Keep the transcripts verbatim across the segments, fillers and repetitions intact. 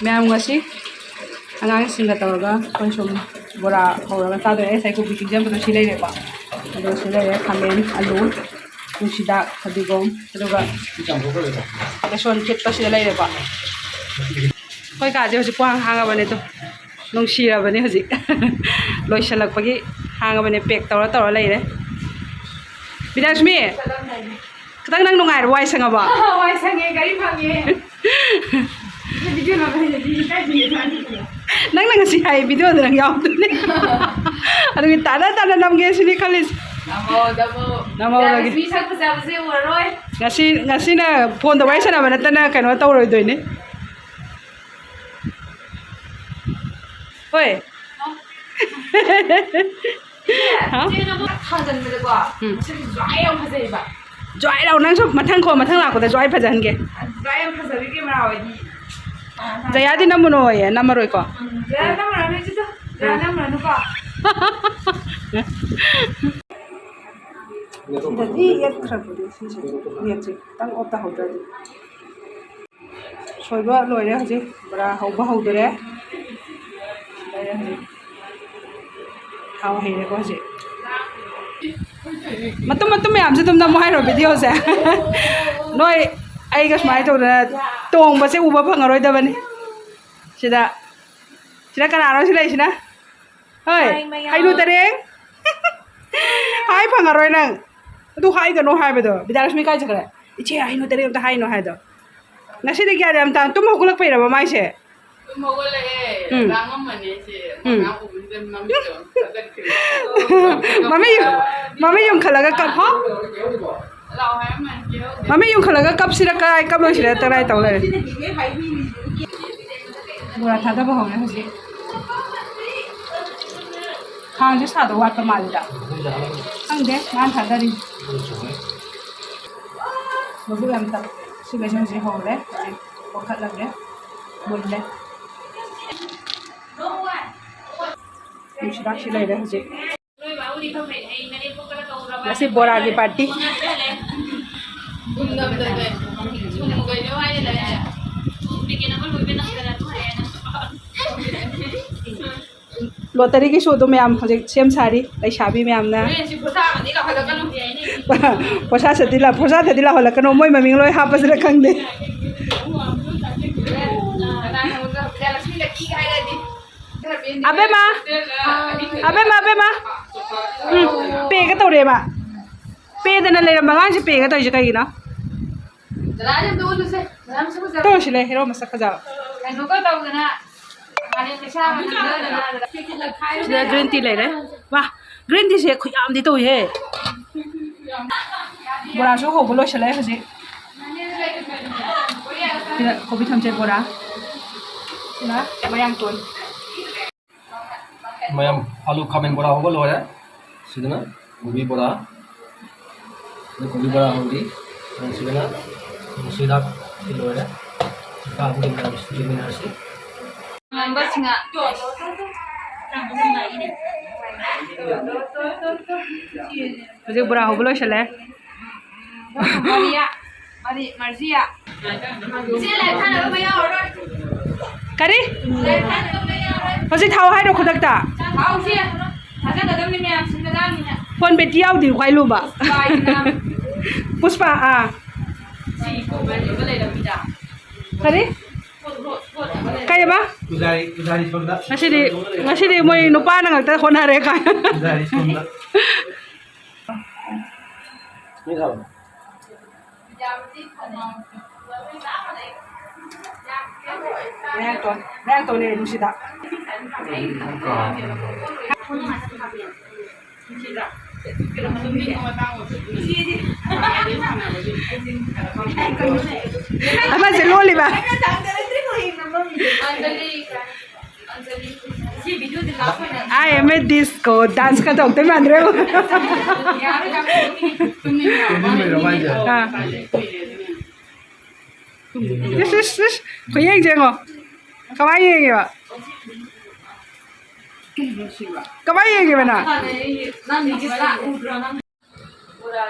ꯃꯌꯥꯝ, ꯉꯁꯤ ꯑꯉꯥꯡꯁꯤꯡꯒ ꯇꯧꯔꯒ ꯑꯩꯈꯣꯏ ꯁꯨꯝ ꯕꯣꯔꯥ ꯍꯧꯔꯒ ꯆꯥꯗꯣꯏꯅꯦ꯫ ꯉꯁꯥꯏ ꯀꯣꯕꯤ ꯆꯤꯡꯖꯟꯕꯗꯣ ꯁꯤ ꯂꯩꯔꯦꯀꯣ, ꯑꯗꯣ ꯁꯤ ꯂꯩꯔꯦ ꯈꯥꯃꯦꯟ, ꯑꯂꯨ, ꯅꯨꯡꯁꯤꯗꯥꯛ, ꯐꯗꯤꯒꯣꯝ, ꯑꯗꯨꯒ ꯕꯦꯁꯣꯟ ꯊꯤꯠꯄ ꯁꯤꯗ ꯂꯩꯔꯦꯀꯣ꯫ ꯑꯩꯈꯣꯏ ꯀꯥꯁꯦ ꯍꯧꯖꯤꯛ ꯄꯨꯡꯍꯥꯡ ꯍꯥꯡꯉꯕꯅꯦ ꯑꯗꯣ, ꯅꯨꯡꯁꯤꯔꯕꯅꯤ ꯍꯧꯖꯤꯛ꯫ ꯂꯣꯏꯁꯤꯜꯂꯛꯄꯒꯤ ꯍꯥꯡꯉꯕꯅꯦ, ꯄꯦꯛ ꯇꯧꯔ ꯇꯧꯔ ꯂꯩꯔꯦ꯫ ꯕꯤꯗ꯭ꯌꯥꯂꯛꯁꯃꯤ, ꯈꯤꯇꯪ ꯅꯪ ꯅꯨꯡꯉꯥꯏꯔꯕꯣ? ꯋꯥꯏ ꯁꯪꯉꯕꯣ? ꯋꯥꯏ ꯁꯪꯉꯦ, ꯒꯥꯔꯤ ꯐꯪꯉꯦ꯫ ꯅꯪꯅ ꯉꯁꯤ ꯍꯥꯏ ꯚꯤꯗꯤꯑꯣꯗ ꯅꯪ ꯌꯥꯎꯗꯣꯏꯅꯦ꯫ ꯑꯗꯨꯒꯤ ꯇꯥꯅ ꯇꯥꯅ ꯅꯝꯒꯦ ꯁꯤꯅꯤ ꯈꯜꯂꯤꯁꯦ꯫ ꯅꯝꯍꯧ, ꯅꯝꯍꯧ꯫ ꯅꯝꯍꯧꯔꯒꯦ꯫ ꯃꯤ ꯁꯛ ꯐꯖꯕꯁꯦ ꯎꯔꯔꯣꯏ꯫ ꯉꯁꯤ, ꯉꯁꯤꯅ ꯐꯣꯟꯗ ꯋꯥꯔꯤ ꯁꯥꯟꯅꯕ ꯅꯠꯇꯅ ꯀꯩꯅꯣ ꯇꯧꯔꯣꯏꯗꯣꯏꯅꯦ꯫ ꯍꯣꯏ꯫ ꯍꯥ? ꯊꯥꯖꯟꯕꯗꯀꯣ, ꯎꯝ꯫ ꯃꯁꯛꯁꯦ ꯖ꯭ꯋꯥꯏ ꯌꯥꯝ ꯐꯖꯩꯕ꯫ ꯖ꯭ꯋꯥꯏ ꯂꯥꯎ, ꯅꯪꯁꯨ ꯃꯊꯪ ꯈꯣ, ꯃꯊꯪ ꯂꯥꯛꯄꯗ ꯖ꯭ꯋꯥꯏ ꯐꯖꯍꯟꯒꯦ꯫ ꯖ꯭ꯋꯥꯏ ꯌꯥꯝ ꯐꯖꯕꯤ ꯀꯦꯃꯦꯔꯥ ꯑꯣꯏꯗꯤ꯫ ꯖꯌꯥꯗꯤ ꯅꯝꯃꯨꯅꯣꯌꯦ, ꯅꯝꯃꯔꯣꯏꯀꯣ? ꯎꯝ, ꯖꯌꯥ ꯅꯝꯃꯔꯣꯏ, ꯖꯌꯥ ꯅꯝꯃꯔꯣꯏꯀꯣ꯫ ꯁꯤꯗꯗꯤ ꯌꯦꯠꯈ꯭ꯔꯕꯅꯦ ꯁꯤꯁꯦ, ꯅꯦꯠꯁꯦ ꯈꯤꯇꯪ ꯑꯣꯐ ꯇꯥꯍꯧꯗ꯭ꯔꯗꯤ꯫ ꯁꯣꯏꯕ ꯂꯣꯏꯔꯦ ꯍꯧꯖꯤꯛ, ꯕꯣꯔꯥ ꯍꯧꯕ ꯍꯧꯗꯣꯔꯦ꯫ ꯂꯣꯏꯔꯦ ꯍꯧꯖꯤꯛ꯫ ꯊꯥꯎ ꯍꯩꯔꯦꯀꯣ ꯍꯧꯖꯤꯛ꯫ ꯃꯇꯨꯝ ꯃꯇꯨꯝ ꯃꯌꯥꯝꯁꯦ ꯑꯗꯨꯝ ꯅꯝꯃꯣ ꯍꯥꯏꯔꯣ ꯚꯤꯗꯤꯑꯣꯁꯦ? ꯅꯣꯏ ꯑꯩꯒ ꯁꯨꯃꯥꯏꯅ ꯇꯧꯗꯅ ꯇꯣꯡꯕꯁꯦ ꯎꯕ ꯐꯪꯉꯔꯣꯏꯗꯕꯅꯤ꯫ ꯁꯤꯗ, ꯁꯤꯗ ꯀꯅꯥꯅꯣ ꯁꯤ ꯂꯩꯁꯤꯅ? ꯍꯣꯏ, ꯍꯥꯏ, ꯃꯌꯥꯝ꯫ ꯍꯩꯅꯨ ꯇꯔꯦꯡ꯫ ꯍꯥꯏ ꯐꯪꯉꯔꯣꯏ ꯅꯪ꯫ ꯑꯗꯨ ꯍꯥꯏꯒꯅꯣ ꯍꯥꯏꯕꯗꯣ꯫ ꯕꯤꯗ꯭ꯌꯥꯂꯛꯁꯃꯤ ꯀꯥꯏ ꯆꯠꯈ꯭ꯔꯦ? ꯏꯆꯦ, ꯍꯩꯅꯨ ꯇꯔꯦꯡ ꯑꯝꯇ ꯍꯥꯏꯅꯣ ꯍꯥꯏꯗꯣ꯫ ꯉꯁꯤꯗꯤ ꯒ꯭ꯌꯥꯟ ꯌꯥꯝ ꯇꯥꯅ ꯇꯨꯝ ꯍꯧꯒꯠꯂꯛꯄꯩꯔꯕ ꯃꯥꯏꯁꯦ? ꯇꯨꯝ ꯍꯧꯒꯠꯂꯛꯑꯦ꯫ ꯎꯝ꯫ ꯂꯥꯡꯉꯝꯕꯅꯦ ꯏꯆꯦ꯫ ꯎꯝ꯫ ꯃꯃꯥ ꯎꯕꯁꯤꯗ ꯃꯃꯤꯠꯇꯣ ꯊꯥꯒꯠꯈ꯭ꯔꯦ꯫ ꯃꯃꯤꯠ ꯌꯨꯝ-, ꯃꯃꯤꯠ ꯌꯨꯝꯈꯠꯂꯒ ꯀꯞ-, ꯍꯥ? ꯂꯥꯛꯑꯣ ꯍꯥꯏꯔꯝꯕꯅꯤ ꯆꯦ ꯍꯧꯖꯤꯛ꯫ ꯃꯃꯤꯠ ꯌꯨꯝꯈꯠꯂꯒ ꯀꯞꯁꯤꯔ ꯀꯔꯥꯏ ꯀꯞꯂꯣꯏꯁꯤꯔ ꯇꯔꯥꯏ ꯇꯧ ꯂꯩꯔꯦ꯫ ꯕꯣꯔꯥ ꯊꯥꯗꯕ ꯍꯧꯔꯦ ꯍꯧꯖꯤꯛ꯫ ꯈꯥꯡꯁꯦ ꯁꯥꯗꯧ ꯋꯥꯠꯄ ꯃꯥꯜꯂꯤꯗ꯫ ꯈꯪꯗꯦ, ꯃꯥꯅ ꯊꯥꯗꯔꯤ꯫ ꯃꯕꯨꯛ ꯌꯥꯝ ꯇꯞꯄꯦ꯫ ꯁꯤꯒꯩꯁꯦ ꯍꯧꯖꯤꯛ ꯍꯧꯔꯦ꯫ ꯍꯧꯖꯤꯛ ꯀꯣꯠꯈꯠꯂꯒꯦ꯫ ꯃꯨꯜꯂꯦ꯫ ꯅꯨꯡꯁꯤꯗꯥꯛꯁꯤ ꯂꯩꯔꯦ ꯍꯧꯖꯤꯛ꯫ ꯉꯁꯤ ꯕꯣꯔꯥꯒꯤ ꯄꯥꯔꯇꯤ꯫ ꯂꯣꯇꯔꯤꯒꯤꯁꯨ ꯑꯗꯨꯝ ꯃꯌꯥꯝ ꯍꯧꯖꯤꯛ ꯁꯦꯝ ꯁꯥꯔꯤ ꯂꯩꯁꯥꯕꯤ ꯃꯌꯥꯝꯅ꯫ ꯍꯣꯔꯦꯟ ꯁꯤ ꯐꯣꯔꯁꯥꯒꯗꯤ ꯂꯥꯎꯍꯜꯂꯛꯀꯅꯨ꯫ ꯐꯣꯔꯁꯥ ꯁꯠꯇꯤ ꯂꯥ-, ꯐꯣꯔꯁꯥ ꯁꯠꯇꯤ ꯂꯥꯎꯍꯜꯂꯛꯀꯅꯨ, ꯃꯣꯏ ꯃꯃꯤꯡ ꯂꯣꯏ ꯍꯥꯞꯄꯁꯤꯔ ꯈꯪꯗꯦ꯫ ꯀꯅꯥꯅꯣ ꯍꯧꯖꯤꯛ ꯂꯛꯁꯃꯤ ꯂꯛꯀꯤꯒ ꯍꯥꯏꯔꯗꯤ? ꯑꯕꯦꯝꯃ! ꯑꯕꯦꯝꯃ, ꯑꯕꯦꯝꯃ! ꯎꯝ, ꯄꯦꯒ ꯇꯧꯔꯦꯕ꯫ ꯄꯦꯗꯅ ꯂꯩꯔꯝꯕ ꯑꯉꯥꯡꯁꯦ ꯄꯦꯒ ꯇꯧꯔꯤꯁꯦ ꯀꯩꯒꯤꯅꯣ? ꯗꯗꯥꯁꯦ ꯑꯝꯇ ꯎꯠꯂꯨꯁꯦ꯫ ꯗꯗꯥ ꯃꯁꯛ ꯐꯖꯕ꯫ ꯇꯧꯔꯁꯤ ꯂꯩ, ꯍꯦꯔꯣ ꯃꯁꯛ ꯐꯖꯕ꯫ ꯀꯩꯅꯣꯒ ꯇꯧꯗꯅ, ꯃꯥꯂꯦꯝ ꯂꯩꯁꯥꯕ ꯅꯝꯗꯗꯅ꯫ ꯁꯤꯗ green tea ꯂꯩꯔꯦ꯫ ꯋꯥ, green teaꯁꯦ ꯈꯨꯌꯥꯝꯗꯤ ꯇꯧꯏꯍꯦ꯫ ꯕꯣꯔꯥꯁꯨ ꯍꯧꯕ ꯂꯣꯏꯁꯤꯜꯂꯦ ꯍꯧꯖꯤꯛ꯫ ꯁꯤꯗ ꯀꯣꯕꯤ ꯊꯝꯆꯦꯠ ꯕꯣꯔꯥ꯫ ꯁꯤꯅ ꯃꯌꯥꯡꯇꯣꯟ꯫ ꯃꯌꯥꯝ ꯑꯂꯨ ꯈꯥꯃꯦꯟ ꯕꯣꯔꯥ ꯍꯧꯕ ꯂꯣꯏꯔꯦ꯫ ꯁꯤꯗꯅ ꯀꯣꯕꯤ ꯕꯣꯔꯥ, ꯁꯤꯗ ꯀꯣꯕꯤ ꯕꯣꯔꯥ ꯍꯧꯔꯤ꯫ ꯁꯤꯗꯅ ꯅꯨꯡꯁꯤꯗꯥꯛ ꯁꯤ ꯂꯣꯏꯔꯦ꯫ ꯆꯥꯕꯒꯤ ꯃꯌꯥꯝ ꯌꯦꯡꯃꯤꯟꯅꯔꯁꯤ꯫ ꯉꯥꯡꯕꯁꯤꯡꯅ ꯍꯧꯖꯤꯛ ꯕꯣꯔꯥ ꯍꯧꯕ ꯂꯣꯏꯁꯤꯜꯂꯦ꯫ ꯃꯥꯔꯤꯌꯥ, ꯃꯥꯔꯤ-, ꯃꯥꯔꯖꯤꯌꯥ꯫ ꯏꯆꯦ, ꯂꯥꯏꯔꯤꯛ ꯊꯥꯅꯕ ꯃꯩ ꯌꯥꯎꯔꯔꯣꯏ꯫ ꯀꯔꯤ? ꯂꯥꯏꯔꯤꯛ ꯊꯥꯅꯕ ꯃꯩ ꯌꯥꯎꯔꯔꯣꯏ꯫ ꯍꯧꯖꯤꯛ ꯊꯥꯎ ꯍꯥꯏꯔꯣ ꯈꯨꯗꯛꯇ? ꯊꯥꯎꯁꯦ ꯊꯥꯖꯒꯗꯕꯅꯤ ꯃꯌꯥꯝ, ꯁꯤꯟꯒꯗꯕꯅꯤꯅ꯫ ꯐꯣꯟ battery ꯌꯥꯎꯗ꯭ꯔꯤ ꯈ꯭ꯋꯥꯏ ꯂꯨꯕ꯫ ꯄꯥꯏꯗꯅ꯫ ꯄꯨꯁꯄꯥ, ꯑꯥ꯫ ꯁꯤ ꯀꯣꯕꯔ ꯑꯃ ꯂꯩꯔꯝꯃꯤꯗ꯫ ꯀꯔꯤ? ꯀꯩꯕ? ꯄꯨꯖꯥꯔꯤ, ꯄꯨꯖꯥꯔꯤ ꯁꯣꯝꯗ꯫ ꯉꯁꯤꯗꯤ, ꯉꯁꯤꯗꯤ ꯃꯣꯏ ꯅꯨꯄꯥꯅ ꯉꯥꯛꯇ ꯍꯣꯠꯅꯔꯦ ꯀꯥꯏ꯫ ꯄꯨꯖꯥꯔꯤ ꯁꯣꯝꯗ꯫ ꯃꯌꯥꯡꯇꯣꯟ, ꯃꯌꯥꯡꯇꯣꯟꯅꯦ ꯅꯨꯡꯁꯤꯗ꯫ ꯑꯃꯁꯦ ꯂꯣꯜꯂꯤꯕ꯫ I am a disco dance ꯀ ꯇꯧꯔꯛꯇꯣꯏ ꯃꯥꯟꯗ꯭ꯔꯦ꯫ ꯇꯨꯝꯅꯤꯡꯉꯤꯔꯣ ꯃꯥꯏꯁꯦ? ꯑꯥ꯫ ꯏꯁ, ꯏꯁ, ꯏꯁ꯫ ꯈꯨꯌꯦꯡꯁꯦ ꯌꯦꯡꯉꯣ꯫ ꯀꯃꯥꯏ ꯌꯦꯡꯉꯤꯕ? ꯀꯃꯥꯏ ꯌꯦꯡꯉꯤꯕ ꯅꯪ?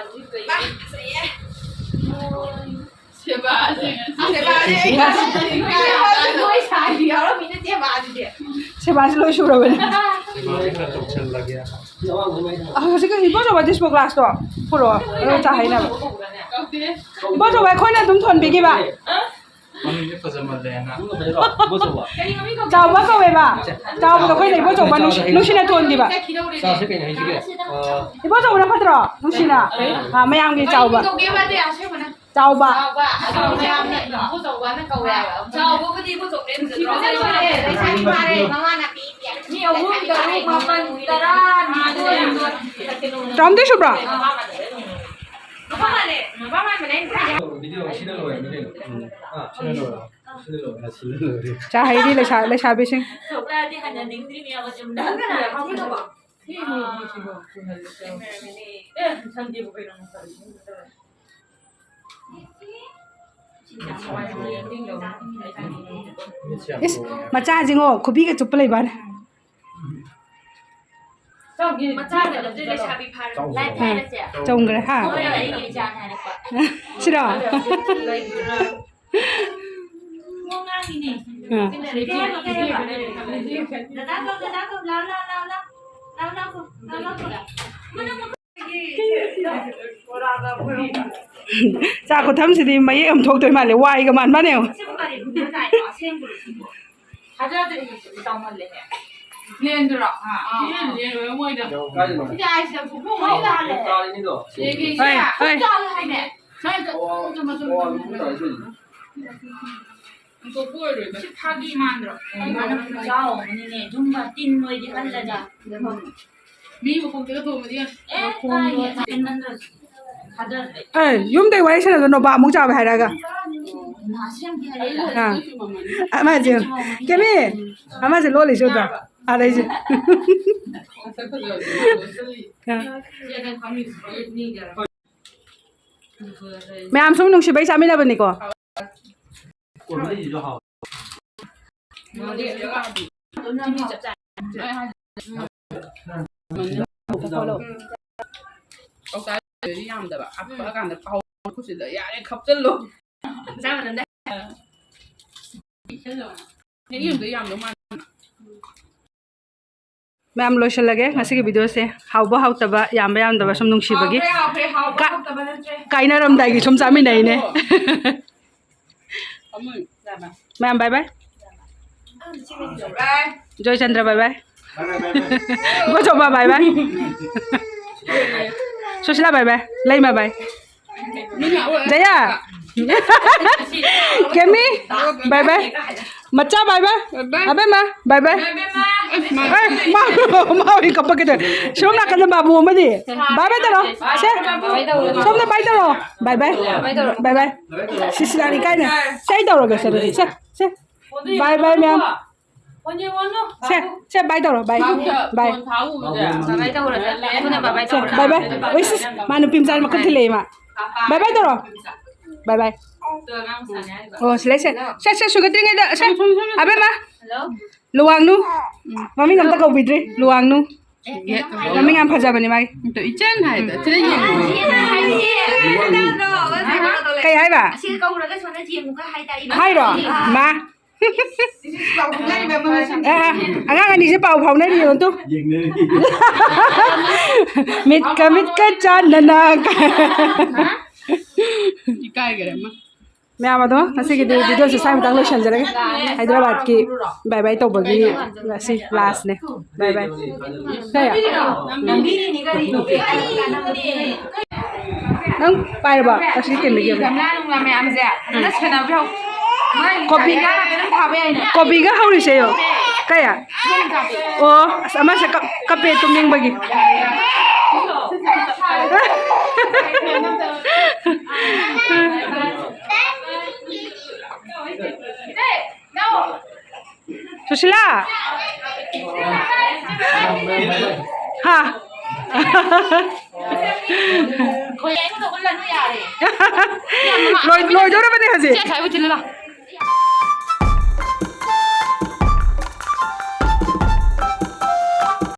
ꯁꯦꯕꯥꯁꯦ꯫ ꯁꯦꯕꯥꯁꯦ꯫ ꯅꯣꯏ ꯁꯥꯏꯗꯤ ꯌꯥꯎꯔꯝꯃꯤ ꯅꯠꯇꯦꯕ ꯑꯗꯨꯗꯤ꯫ ꯁꯦꯕꯥꯁꯤ ꯂꯣꯏ ꯁꯨꯔꯕꯅꯦ꯫ ꯁꯦꯕꯥꯁꯤ ꯈꯔ ꯇꯧꯁꯜꯂꯒꯦ꯫ ꯑ, ꯍꯧꯖꯤꯛ ꯏꯕꯣꯆꯧꯕ disposal glassꯇꯣ ꯄꯨꯔꯛꯑꯣ, ꯑꯗꯨꯒ ꯆꯥ ꯍꯩꯅꯕ꯫ ꯏꯕꯣꯆꯧꯕ, ꯑꯩꯈꯣꯏꯅ ꯑꯗꯨꯝ ꯊꯣꯟꯕꯤꯈꯤꯕ꯫ ꯃꯃꯤꯡꯁꯦ ꯐꯖꯃꯜꯂꯦꯅ꯫ ꯆꯥꯎꯕ ꯀꯧꯋꯦꯕ꯫ ꯆꯥꯎꯕꯗꯣ ꯑꯩꯈꯣꯏꯅ ꯏꯕꯣꯆꯧꯕ ꯅꯨꯡꯁꯤ-, ꯅꯨꯡꯁꯤꯅ ꯊꯣꯟꯈꯤꯕ꯫ ꯆꯥꯁꯦ ꯀꯩꯅꯣ ꯍꯥꯏꯁꯤꯒꯦ? ꯑ, ꯏꯕꯣꯆꯧꯕꯅ ꯐꯠꯇ꯭ꯔꯣ? ꯅꯨꯡꯁꯤꯅ꯫ ꯑ, ꯃꯌꯥꯝꯒꯤ ꯆꯥꯎꯕ꯫ ꯆꯥꯎꯕ꯫ ꯆꯥꯎꯕ꯫ ꯑꯗꯣ ꯃꯌꯥꯝꯅ ꯏꯕꯣꯆꯧꯕꯅ ꯀꯧꯋꯦ ꯍꯥꯏꯕ꯫ ꯆꯥꯎꯕꯕꯨꯗꯤ ꯏꯕꯣꯆꯧꯕꯅ ꯍꯦꯟꯅ ꯅꯨꯡꯁꯤꯕ ꯅꯠꯇ꯭ꯔꯣ? ꯂꯩꯁꯥꯕꯤ ꯐꯥꯔꯦ, ꯃꯉꯥꯅ ꯃꯤ ꯑꯍꯨꯝ, ꯇꯔꯨꯛ, ꯃꯥꯄꯟ, ꯇꯔꯥ, ꯅꯤꯊꯣꯏ꯫ ꯇꯔꯥꯍꯨꯝꯗꯣꯏ ꯁꯨꯕ꯭ꯔꯣ? ꯃꯄꯥ ꯃꯥꯜꯂꯦ꯫ ꯃꯄꯥ ꯃꯥꯟꯕꯅꯦ ꯑꯩꯅ ꯈꯜꯂꯤꯁꯦ꯫ ꯚꯤꯗꯤꯑꯣ ꯁꯤꯅ ꯂꯣꯏꯔꯅꯤ ꯀꯩꯅꯣ꯫ ꯑꯥ, ꯁꯤꯅ ꯂꯣꯏꯔꯦ꯫ ꯁꯤꯅ ꯂꯣꯏꯔꯦ꯫ ꯁꯤꯅ ꯂꯣꯏꯔꯦ꯫ ꯆꯥ ꯍꯩꯔꯤ ꯂꯩꯁꯥ-, ꯂꯩꯁꯥꯕꯤꯁꯤꯡ꯫ ꯊꯣꯛꯂꯛꯑꯗꯤ ꯍꯟꯅꯅꯤꯡꯗ꯭ꯔꯤꯅꯦꯕ ꯆꯨꯝꯅ꯫ ꯑꯦ, ꯁꯟꯗꯦꯕꯨ ꯀꯩꯅꯣ? ꯏꯁ, ꯃꯆꯥꯁꯤꯡꯉꯣ, ꯈꯨꯕꯤꯒ ꯆꯨꯞꯄ ꯂꯩꯕꯅꯦ꯫ ꯃꯆꯥꯒ ꯅꯠꯇꯦ, ꯂꯩꯁꯥꯕꯤ ꯐꯥꯔꯦ꯫ ꯂꯥꯏꯐ ꯍꯥꯏꯔꯁꯦ꯫ ꯆꯨꯝꯈ꯭ꯔꯦ, ꯍꯥ? ꯃꯣꯏꯅ ꯑꯩꯒꯤ ꯏꯆꯥꯅꯦ ꯍꯥꯏꯔꯛꯄ꯫ ꯁꯤꯔꯣ? ꯃꯉꯥꯡꯒꯤꯅꯦ꯫ ꯑꯥ꯫ ꯗꯗꯥ ꯀꯧ, ꯗꯗꯥ ꯀꯧ, ꯂꯥꯎ, ꯂꯥꯎ, ꯂꯥꯎ, ꯂꯥꯎ꯫ ꯂꯥꯎ, ꯂꯥꯎ ꯀꯧ, ꯂꯥꯎ, ꯂꯥꯎ ꯀꯧ꯫ ꯆꯥ ꯈꯨꯊꯝꯁꯤꯗꯤ ꯃꯌꯦꯛ ꯑꯃ ꯊꯣꯛꯇꯣꯏ ꯃꯥꯜꯂꯦ, ꯋꯥꯏꯒ ꯃꯥꯟꯕꯅꯦ ꯌꯦꯡꯉꯣ꯫ ꯊꯥꯖꯗ꯭ꯔꯗꯤ ꯆꯥꯎꯃꯜꯂꯦꯍꯦ꯫ ꯂꯦꯟꯗꯨꯔꯣ? ꯑꯥ꯫ ꯁꯤꯗꯤ ꯂꯦꯟ ꯑꯣꯏꯔꯝꯃꯣꯏꯗ꯫ ꯀꯥꯏꯗꯅꯣ? ꯁꯤꯗꯤ ꯑꯥꯏꯁ ꯌꯥꯝ ꯊꯣꯛꯄ ꯑꯃ ꯂꯩ ꯃꯥꯜꯂꯦ꯫ ꯀꯥꯔꯤꯅꯤꯗꯣ? ꯁꯤꯗꯤ ꯍꯣꯏ, ꯍꯣꯏ꯫ ꯆꯥꯎ ꯍꯥꯏꯅꯦ꯫ ꯁ꯭ꯋꯥꯏꯗ ꯑꯣ, ꯆꯨꯝꯅ ꯆꯨꯝꯅ ꯑꯣ, ꯆꯨꯝꯅ ꯑꯗꯨꯝ ꯆꯨꯝꯅ꯫ ꯇꯧꯔꯤꯗꯨꯅꯤ꯫ ꯍꯨꯟꯗꯣꯛꯄ ꯑꯣꯏꯔꯣꯏꯕ꯫ ꯁꯤ ꯐꯥꯒꯤ ꯃꯥꯟꯗ꯭ꯔꯣ? ꯃꯥꯅ ꯈꯨꯆꯥꯎ ꯑꯃꯅꯤꯅꯦ꯫ ꯌꯨꯝꯒ ꯇꯤꯟ ꯃꯣꯏꯗꯤ ꯍꯜꯂꯗ꯫ ꯃꯤ ꯃꯈꯣꯡꯗꯒ ꯊꯣꯡꯕꯗꯤ ꯌꯥꯝ ꯑꯦ, ꯀꯥꯏꯗꯦ, ꯇꯤꯟ ꯍꯟꯗ꯭ꯔꯁꯨ꯫ ꯊꯥꯖꯗ꯭ꯔꯦ꯫ ꯑꯦ, ꯌꯨꯝꯗꯩ ꯋꯥꯔꯤ ꯁꯥꯟꯅꯗꯣ ꯅꯣꯕꯥ ꯑꯃꯨꯛ ꯆꯥꯎꯋꯦ ꯍꯥꯏꯔꯒ꯫ ꯅꯥ ꯑꯁꯦꯡꯕꯤ ꯍꯥꯏꯔꯛꯏꯔꯥ? ꯑꯥ꯫ ꯑꯃꯁꯦ, ꯀꯦꯃꯤ, ꯑꯃꯁꯦ ꯂꯣꯜꯂꯤꯁꯦ ꯎꯗ꯭ꯔꯣ? ꯑꯗꯩꯁꯦ꯫ ꯃꯌꯥꯝ ꯁꯨꯝ ꯅꯨꯡꯁꯤꯕꯩ ꯆꯥꯃꯤꯟꯅꯕꯅꯤꯀꯣ꯫ ꯀꯧꯇꯥꯗꯤ ꯌꯥꯝꯗꯕ꯫ ꯍꯥꯞꯄꯛꯑꯀꯥꯟꯗ ꯄꯥꯎ ꯈꯨꯠꯁꯤꯗ ꯌꯥꯔꯦ ꯈꯞꯆꯜꯂꯣ꯫ ꯆꯥꯕ ꯅꯪꯗꯦ꯫ ꯍꯦꯛ ꯌꯦꯡꯕꯗ ꯌꯥꯝꯗꯧ ꯃꯥꯟ-, ꯃꯌꯥꯝ ꯂꯣꯏꯁꯤꯜꯂꯒꯦ ꯉꯁꯤꯒꯤ ꯚꯤꯗꯤꯑꯣꯁꯦ꯫ ꯍꯥꯎꯕ ꯍꯥꯎꯇꯕ, ꯌꯥꯝꯕ ꯌꯥꯝꯗꯕ ꯁꯨꯝ ꯅꯨꯡꯁꯤꯕꯒꯤ꯫ ꯍꯥꯎꯈ꯭ꯔꯦ, ꯍꯥꯎꯈ꯭ꯔꯦ, ꯍꯥꯎꯕ ꯀꯥ-, ꯍꯥꯎꯇꯕ ꯅꯠꯇ꯭ꯔꯦ꯫ ꯀꯥꯏꯅꯔꯝꯗꯥꯏꯒꯤ ꯁꯨꯝ ꯆꯥꯃꯤꯟꯅꯩꯅꯦ꯫ ꯃꯌꯥꯝ bye bye꯫ Joychandra bye bye꯫ ꯕꯣꯆꯧꯕ bye bye꯫ Sushila bye bye꯫ ꯂꯩꯃ bye꯫ ꯖꯌꯥ꯫ ꯀꯦꯃꯤ bye bye꯫ ꯃꯆꯥ bye bye꯫ ꯑꯕꯦꯝꯃ bye bye꯫ ꯑꯦ, ꯃꯥ, ꯃꯥ ꯑꯣꯏꯅ ꯀꯞꯄꯛꯀꯦ ꯇꯧꯋꯦ꯫ ꯁꯣꯝ ꯅꯥꯀꯟꯗ ꯕꯥꯕꯨ ꯑꯃꯗꯤ bye bye ꯇꯧꯔꯣ꯫ ꯁꯦ꯫ ꯁꯣꯝꯗ bye ꯇꯧꯔꯣ꯫ Bye bye꯫ Bye bye꯫ ꯁꯤꯁꯤꯂꯥꯅꯤ ꯀꯥꯏꯅ꯫ ꯁꯦ, ꯑꯩ ꯇꯧꯔꯒꯦ ꯁꯦ ꯑꯗꯨꯗꯤ꯫ ꯁꯦ, ꯁꯦ꯫ Bye bye ꯃꯌꯥꯝ꯫ ꯁꯦ, ꯁꯦ bye ꯇꯧꯔꯣ꯫ Bye꯫ Bye꯫ Bye bye꯫ ꯁꯦ, bye bye꯫ ꯑꯣꯏ ꯁꯤꯁ, ꯃꯥ ꯅꯨꯄꯤ ꯃꯆꯥ ꯃꯈꯨꯠ ꯊꯤꯜꯂꯛꯑꯦ ꯃꯥ꯫ Bye bye ꯇꯧꯔꯣ꯫ Bye bye꯫ ꯑꯣ ꯁꯤ ꯂꯩ ꯁꯦ꯫ ꯁꯦ, ꯁꯦ, ꯁꯨꯒꯠꯇ꯭ꯔꯤꯉꯩꯗ ꯁꯦ꯫ ꯑꯕꯦꯝꯃ꯫ ꯂꯨꯋꯥꯡꯅꯨ꯫ ꯃꯃꯤꯡ ꯑꯝꯇ ꯀꯧꯕꯤꯗ꯭ꯔꯤ꯫ ꯂꯨꯋꯥꯡꯅꯨ꯫ ꯃꯃꯤꯡ ꯌꯥꯝ ꯐꯖꯕꯅꯤ ꯃꯥꯒꯤ꯫ ꯑꯗꯣ ꯏꯆꯟ ꯍꯥꯏꯗꯣ ꯁꯤꯗ ꯌꯦꯡꯉꯣ꯫ ꯀꯩ ꯍꯥꯏꯕ? ꯑꯁꯤꯒ ꯀꯧꯔꯒ ꯁꯣꯝꯗ ꯌꯦꯡꯉꯨꯒ ꯍꯥꯏ ꯇꯥꯏ꯫ ꯍꯥꯏꯔꯣ? ꯃꯥ꯫ ꯑꯦ, ꯑꯉꯥꯡ ꯑꯅꯤꯁꯦ ꯄꯥꯎ ꯐꯥꯎꯅꯔꯤ ꯌꯦꯡꯉꯨ ꯇꯨ꯫ ꯌꯦꯡꯅꯔꯤ꯫ ꯃꯤꯠꯀ ꯃꯤꯠꯀ ꯆꯥꯟꯅꯅ꯫ ꯏꯀꯥꯏꯈꯔꯦ ꯑꯃ꯫ ꯃꯌꯥꯝ ꯑꯗꯣ ꯉꯁꯤꯒꯤꯗꯤ ꯚꯤꯗꯤꯑꯣꯁꯦ ꯁ꯭ꯋꯥꯏ ꯃꯇꯥꯡ ꯂꯣꯏꯁꯤꯟꯖꯔꯒꯦ꯫ ꯍꯥꯏꯗ꯭ꯔꯕꯥꯗꯀꯤ bye bye ꯇꯧꯕꯒꯤ ꯉꯁꯤ lastꯅꯦ꯫ Bye bye꯫ ꯀꯌꯥ? ꯅꯪ ꯄꯥꯏꯔꯕꯣ? ꯑꯁꯤ ꯀꯩꯅꯣꯒꯤ ꯑꯃ꯫ ꯒꯝꯂꯥ ꯅꯨꯡꯂꯥ ꯃꯌꯥꯝꯁꯦ ꯐꯖꯅ ꯁꯦꯟꯅꯕꯤꯍꯧ꯫ ꯀꯣꯕꯤ-, ꯀꯣꯕꯤꯒ ꯍꯧꯔꯤꯁꯦ ꯌꯦꯡꯉꯣ꯫ ꯀꯌꯥ? ꯑꯣ, ꯑꯁ, ꯑꯃꯁꯦ ꯀꯞ-, ꯀꯞꯄꯦ ꯇꯨꯝꯅꯤꯡꯕꯒꯤ꯫ ꯁꯨꯁꯤꯂꯥ! ꯍꯥ? ꯂꯣꯏ-, ꯂꯣꯏꯗꯧꯔꯕꯅꯦ ꯍꯧꯖꯤꯛ꯫ ꯁꯦ, ꯁ꯭ꯋꯥꯏ ꯎꯠꯁꯤꯜꯂꯨ ꯂꯥꯎ꯫